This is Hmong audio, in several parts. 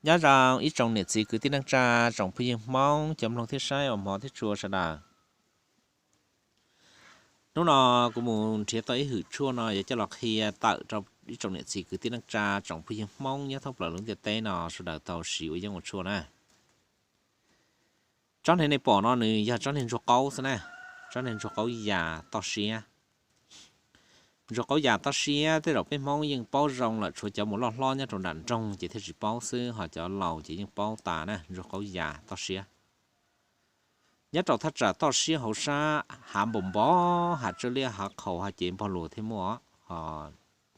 Nyob zoo ib tsoom niam txiv kwv tij neej tsa, tsoom phooj ywg Hmoob cov mloog thiab saib uas hmov thiab tshua sawv daws. Hnub no kuv mus nrhiav tau ib hwm tshuaj no yuav coj los qhia tawm rau ib tsoom niam txiv kwv tij neej tsa, tsoom phooj ywg Hmoob nyob thoob plaws lub ntiaj teb no sawv daws tau siv ua yeeb ua tshuaj na. Tsob niag nej pom no nws yog tsob niag ntsuag qaub xwb na, tsob niag ntsuag qaub yas toj siab. Ntsuag qaub yas toj siab tej zaum peb Hmoob yeej paub zoo lawm, tshuav cov mus loj hlob nyob rau nram nroog ces thiaj tsis paub xwb, ho cov laus ces yeej paub tas na, ntsuag qaub yas toj siab. Nyob rau thaj tsam toj siab hauv sab hav npaum npov, hav tsawb liab, hav qhaus, hav cev npog lus thiaj muaj, ho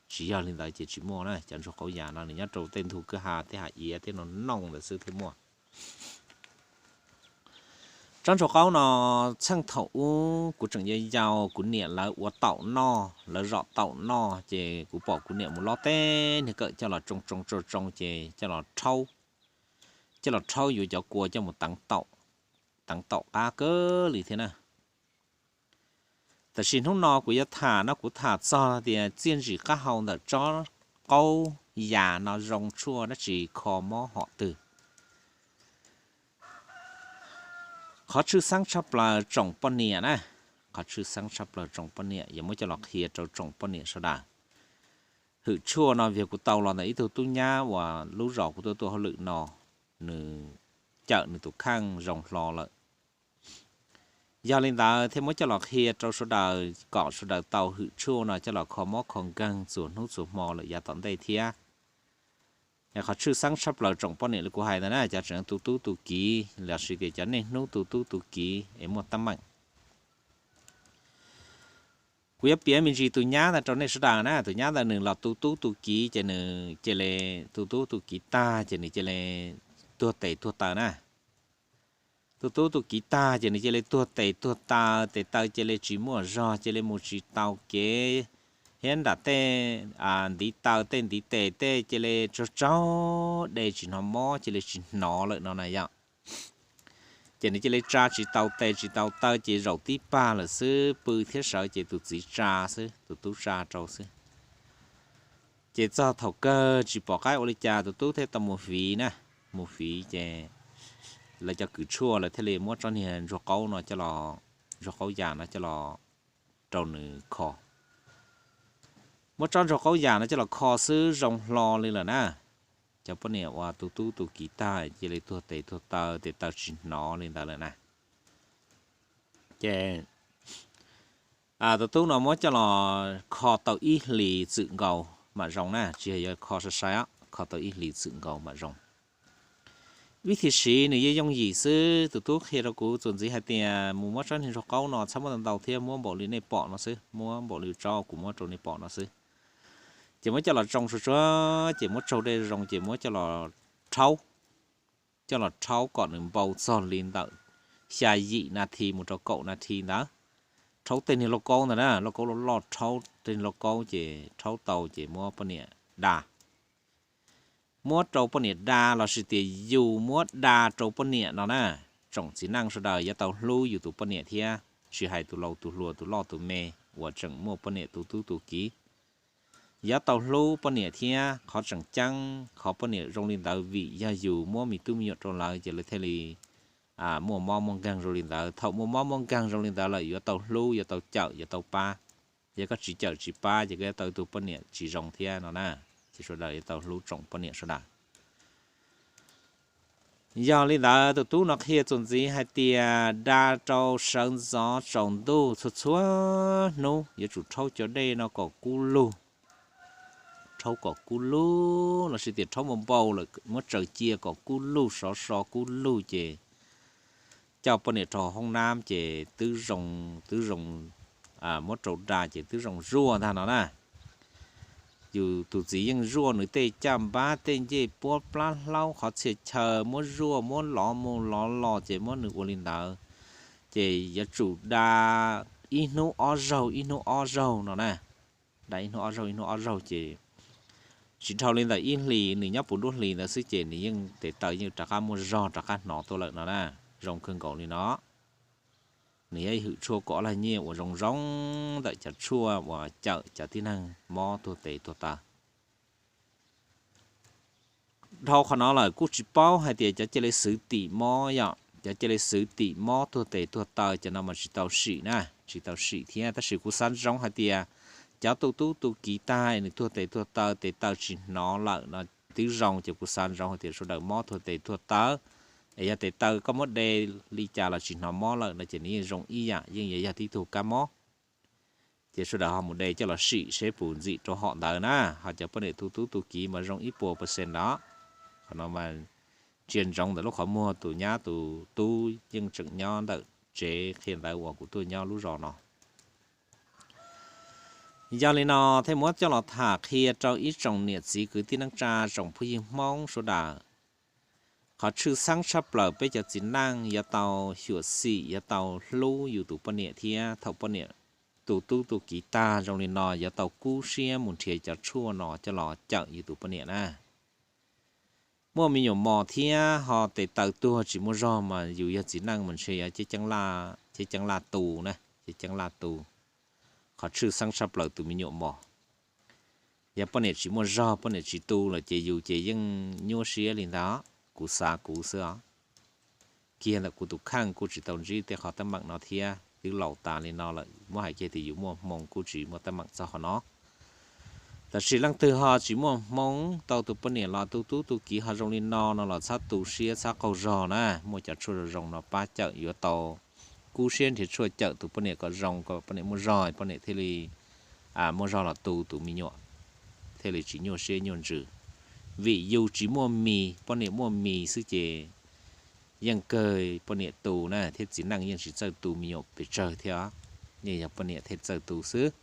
tsis yog li ntawd ces tsis muaj na. Cov ntsuag qaub yas no nws nyob rau tej ntug kwj ha, tej hav iav, tej no nooj ntawd xwb thiaj muaj. Tsob ntsuag qaub no txheej thaum ub kuv tseem yau yau, kuv niam lawv ua taum noj, lawv zom taum noj ces kuv pom kuv niam mus lob teb niag kawm coj los tsoo tsoo tsoo tsoo ces coj los rhaub, coj los rhaub yuav cov kua coj mus teev taum, teev taum qab kawg li thiab na. Tab sis hnub no kuv yuav tham no kuv tham txog tias txiaj ntsim qab hau ntawm tsob qaub yas no zoo tshuaj dab tsi, kho mob hom twg. Qhov tshwj xeeb tshaj plaws tsoom poj niam na, qhov tshwj xeeb tshaj plaws tsoom poj niam, yuav muab coj los qhia rau tsoom poj niam sawv daws. Hwm tshuaj no vim kuv tau los ntawm ib tug tub nyab uas lub zos kuv tuaj tuaj hauj lwm no, nws cawm nws tus kheej zoo hlo lawm. Yog li ntawd thiaj muab coj los qhia rau sawv daws kom sawv daws tau hwm tshuaj no coj los kho mob kho nkeeg txhua hnub txhua hmo lawm yav tom ntej thiab. Qhov tshwj xeeb tshaj plaws tsoom poj niam li kuv hais ntawd na, cov tseem tu tub tu kiv lossis tias cov niaj hnub tu tub tu kiv es muaj teeb meem. Kuv yuav piav me ntsis tus nyab ntawd rau nej sawv daws na. Tus nyab ntawd nws los tu tub tu kiv ces nws cia li tu tub tu kiv tag ces nws cia li tuag tes tuag taw na. Tu tub tu kiv tag ces nws cia li tuag tes tuag taw, tes taw cia li tsis muaj zog, cia li mus tsis tau kev, thiab nram tej ntiv taw tej ntiv tes tej cia li tsaug tsaug de tsis hnov mob, cia li tsis hnov lawm no na yom. Ces nws cia li tsa tsis tau tes tsis tau taw ces zaum tib pag lawm xwb, pw thiab sawv ces tus txiv tsa xwb, tus tub tsa rau xwb. Ces txog thaum kawg tsis pom qab ua li cas tus tub thiaj tau mus fiv na, mus fiv ces lawv cov kws tshuaj lawv thiaj li muab tsob niag ntsuag qaub no coj los, ntsuag qaub yas no coj los rau nws kho. Muab tsob ntsuag qaub yas no coj los kho xwb zoo hlo li lawm na. Cov poj niam uas tu tub tu kiv tag cia li tuag tes tuag taw, tes taw tsis hnov li ntawd lawm na. Ces tus tub no muab coj los kho tau ib hlis txwm nkaus mam zoo na, tsis yog yuav kho sai sai, kho tau ib hlis txwm nkaus mam zoo. Vib thim siv nws yeej yooj yim xwb, tus tub qhia rau kuv txuas ntxiv hais tias mus muab tsob niag ntsuag qaub no txhob muab ntau ntau thiab, muab npaum li nej pom no xwb, muab npaum li tsob kuv muab rau nej pom no xwb. Ces muab coj los tsoo tsuag tsuag ces muab tsaug dej zoo ces muab coj los rhaub, coj los rhaub kom nws npau txog li ntawm xya yim nas this mus rau kaum nas this ntawd. Rhaub tej niag lauj kaub ntawd na, lauj kaub loj loj, rhaub tej niag lauj kaub ces rhaub tau ces muab poj niam da. Muab rau poj niam da lossis tias yus muab da rau poj niam no na, tsoom txiv neej sawv daws yuav tau hlub yus tus poj niam thiab, tsis hais tus laus tus hluas tus loj tus me uas tseem muaj poj niam tu tub tu kiv. Yuav tau hlub poj niam thiab, qhov tseem ceeb qhov poj niam zoo li ntawd vim yog yus muab me tub me nyuam rau lawv ces lawv thiaj li muaj mob muaj nkeeg zoo li ntawd. Thaum muaj mob muaj nkeeg zoo li ntawd lawm yuav tau hlub, yuav tau cawm, yuav tau pab. Yog koj tsis cawm tsis pab ces koj yuav tau tus poj niam tsis zoo thiab no na. Ces sawv daws yuav tau hlub tsoom poj niam sawv daws. Yog li ntawd tus tub no qhia txuas ntxiv hais tias da rau sawv ntxov tsaus ntuj txhua txhua hnub yuav tsum rhaub cov dej no kom kub lug, rhaub kom kub lug lossis tias rhaub npau npau lawm muab tsaws cia kom kub lug, sov so kub lug ces coj poj niam rau hoob nab ces twb zoo, twb zoo, muab rau da ces twb zoo zuaj ntag no na. Yus tus txiv yeej zuaj nws tej caj npab, tej ncej puab, plab hlaub, qhov txhia chaw, muab zuaj muab lov mus lov los ces muab nws ua li ntawd. Ces yuav tsum da ib hnub ob zaug, ib hnub ob zaug no na. Da ib hnub ob zaug, ib hnub ob zaug ces tsis dhau li ntawm ib hlis, nws nyob puv nruab hlis ntawd xwb ces nws yeej tes taw yeej rov qab muaj zog rov qab hnov tuaj lawm no na. Zoo kawg nkaus li no. Nws yog ib hwm tshuaj kaum ob lag nyiaj uas zoo zoo ntawm cov tshuaj uas cawm cov tib neeg mob tuag tes tuag taw. dhau qhov no lawm kuj tsis paub hais tias cov cia li xwv tim mob yom, cov cia li xwv tim mob tuag tes tuag taw cov no mas tsis tau sim na, tsis tau sim thiab. Tab sis kuv xav ntsoov hais tias cov tu tub tu kiv tag nws tuag tes tuag taw, tes taw tsis hnov lawm no twb zoo, ces kuv xav ntsoov hais tias sawv daws mob tuag tes tuag taw, es yog tes taw koj muab de li cas los tsis hnov mob lawm no ces nws yeej zoo ib yam, yeej yuav yog tib tug kab mob. Ces sawv daws ho mus de coj los sim seb puas ntxim rau hom ntawd na. Ho cov poj niam tu tub tu kiv mas zoo ib puas percent ntawd. Qhov no mas ntsia ntsoov ntawm lub qhov muag tus nyab tus tub yeej tseem nyob ntawm tsev qhia ntawv uas kuv tuaj nyob lub zos no. Yog li no thiaj muab coj los tham qhia rau ib tsoom niam txiv kwv tij neej tsa tsoom phooj ywg Hmoob sawv daws. Qhov tshwj xeeb tshaj plaws peb cov txiv neej yuav tau xyuam xim, yuav tau hlub yus tus poj niam thiab thaum poj niam tu tub tu kiv tag zoo li no yuav tau kub siab mus nrhiav cov tshuaj no coj los cawm yus tus poj niam na. Muaj me nyuam mos thiab ho tes taw tuag tsis muaj zog mas yus yog txiv neej mas ntshe yuav ceeb laj tu na, ceeb laj tu. Qhov tshwj xeeb tshaj plaws tus me nyuam mos. Yog poj niam tsis muaj zog, poj niam tsis tu lawm ces yus ces yeej nyuaj siab li ntawd, kuv xav kuv xwb os. Kiag ntawm kuv tus kheej kuj tsis tau ntsib tej qhov teeb meem no thiab, twb laus tas li no lawm muab hais kiag tias yus muaj hmoo kuj tsis muaj teeb meem txog qhov no. Tab sis leej twg ho tsis muaj hmoo tau tus poj niam los tu tub tu kiv ho zoo li no no los txhob tu siab txhob qaug zog na, muaj cov tshuaj zoo zoo no pab cawm yuav tau kub siab nrhiav tshuaj cawm tus poj niam kom zoo, kom poj niam muaj zog, poj niam thiaj li muaj zog los tu tus me nyuam, thiaj li tsis nyuaj siab nyuaj ntsws. Vim yus tsis muaj mis, poj niam muaj mis xwb ces yeej kawg poj niam tu na, thiab txiv neej yeej tsis txawj tu me nyuam pes tsawg thiab, yeej yog poj niam thiaj txawj tu xwb.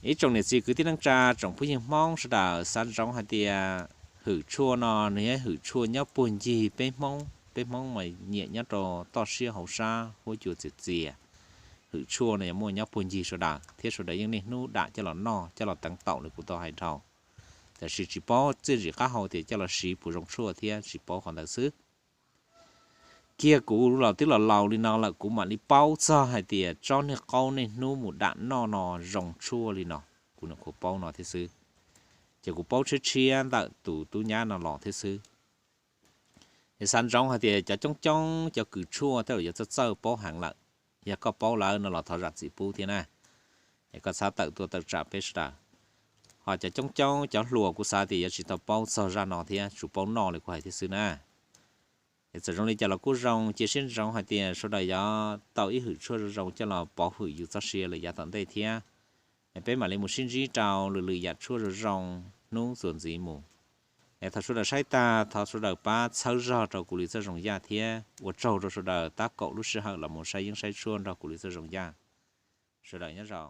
Ib tsoom niam txiv kwv tij neej tsa tsoom phooj ywg Hmoob sawv daws xav ntsoov hais tias hwm tshuaj no nws yog hwm tshuaj nyob puag ncig peb Hmoob, peb Hmoob mas nyiam nyob rau toj siab hauv sab huab cua txias txias. Hwm tshuaj no yog muaj nyob puag ncig sawv daws thiab sawv daws yeej niaj hnub dam coj los noj coj los teev taum li kuv tau hais dhau. Tab sis tsis paub txiaj ntsim qab hau tias coj los siv puas zoo tshuaj thiab tsis paub qhov ntawd xwb. Kiag kuv los twb los laus li no lawm kuv mam li paub txog hais tias tsob niag qaub niaj hnub mus dam noj no zoo tshuaj li no, kuv nyuam qhuav paub no thiab xwb. Ces kuv paub tshiab tshiab ntawm tus tub nyab no los thiab xwb. Es xav ntsoov hais tias cov coob coob cov kws tshuaj tej zaum yuav txawj txawj paub heev lawm. Yog koj paub lawm no los thov zam txim pub thiab na. Es koj txhob tawm tuaj tawm tsam peb sawv daws. Ho cov coob coob cov hluas kuv xav tias yuav tsis tau paub txog zaj no thiab, tsuas paub noj li kuv hais thiab xwb na. Es txawm zoo li cas los kuj zoo, cia siab ntsoov hais tias sawv daws yuav tau ib hwm tshuaj zoo zoo coj los pov hwm yus txoj sia lawm yav tom ntej thiab. Es peb mam li mus sib ntsib rau lwm lwm yam tshuaj zoo zoo hnub txuas ntxiv mus. Es thov sawv daws saib tag thov sawv daws pab txhawb zog rau kuv li txoj zoo yaj thiab ua tsaug rau sawv daws tab kaum lub sij hawm los mus saib yeeb saib tshuaj nrog kuv li txoj zoo yaj. Sawv daws nyob zoo.